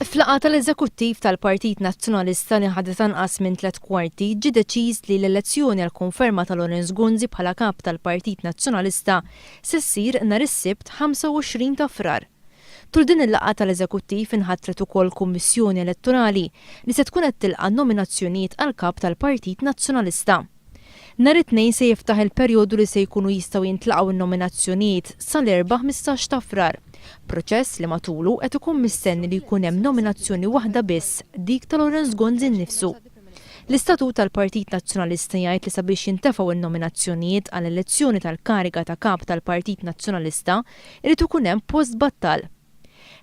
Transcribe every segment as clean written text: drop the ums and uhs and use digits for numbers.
F'laqgħa tal-Eżekuttiv tal-Partit Nazzjonalista li ħadet anqas minn tlett kwarti ġie deċiż li l-elezzjoni għall-konferma ta' Lawrence Gonzi bħala Kap tal-Partit Nazzjonalista se ssir nhar is-Sibt 25 ta' Frar. Tul din il-laqgħa tal-Eżekuttiv inħatret ukoll Kummissjoni Elettorali li se tkun qed tilqa' n-nominazzjonijiet għall-Kap tal-Partit Nazzjonalista. Nhar it-Tnejn se jiftaħ il-perjodu li se jkunu jistgħu jintlaqgħu n-nominazzjonijiet sal-Erbgħa 15 ta' Frar, proċess li matulu qed ikun mistenni li jkun hemm nominazzjoni waħda biss, dik ta' Lawrence Gonzi nnifsu. L-istatut tal-Partit Nazzjonalista jgħid li sabiex jintefgħu n-nominazzjonijiet għall-elezzjoni tal-kariga ta' Kap tal-Partit Nazzjonalista irid ikun hemm post battal.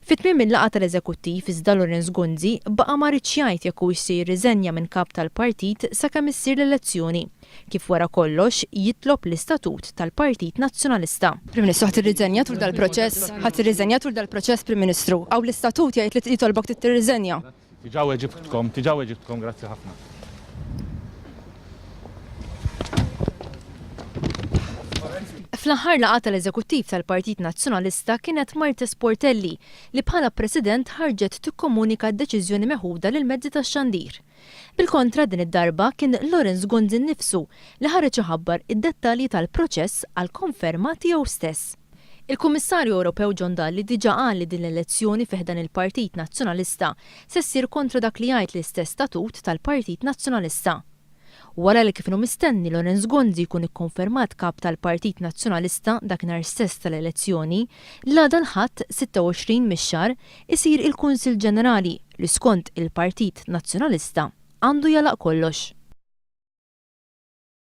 Fi tmiem il-laqgħa tal-Eżekuttiv iżda Lawrence Gonzi baqa' ma riedx jgħid jekk huwiex se jirriżenja minn Kap tal-Partit sakemm issir l-elezzjoni, kif wara kollox jitlob l-istatut tal-Partit Nazzjonalista. Prim Ministru, ħa tirriżenja tul dal-proċess? Ħa tirriżenja tul dal-proċess, Prim Ministru? Hawn l-istatut jgħid li jitolbok tirriżenja. Diġà weġibtkom, diġà weġibtkom, grazzi ħafna. Fl-aħħar laqgħa tal-Eżekuttiv tal-Partit Nazzjonalista kienet Marthese Portelli li bħala President ħarġet tikkomunika d-deċiżjoni meħuda lill-mezzi tax-xandir. Bil-kontra din id-darba kien Lawrence Gonzi nnifsu li ħareġ iħabbar id-dettalji tal-proċess għall-konferma tiegħu stess. Il-Kummissarju Ewropew John Dalli diġà qal li din l-elezzjoni fi ħdan il-Partit Nazzjonalista se ssir kontra dak li jgħid l-istess statut tal-Partit Nazzjonalista. Wara li kif inhu mistenni Lawrence Gonzi jkun ikkonfermat Kap tal-Partit Nazzjonalista dakinhar stess tal-elezzjoni, l-għada l-Ħadd 26 mix-xahar isir il-Kunsill Ġenerali li skont il-Partit Nazzjonalista għandu jagħlaq kollox.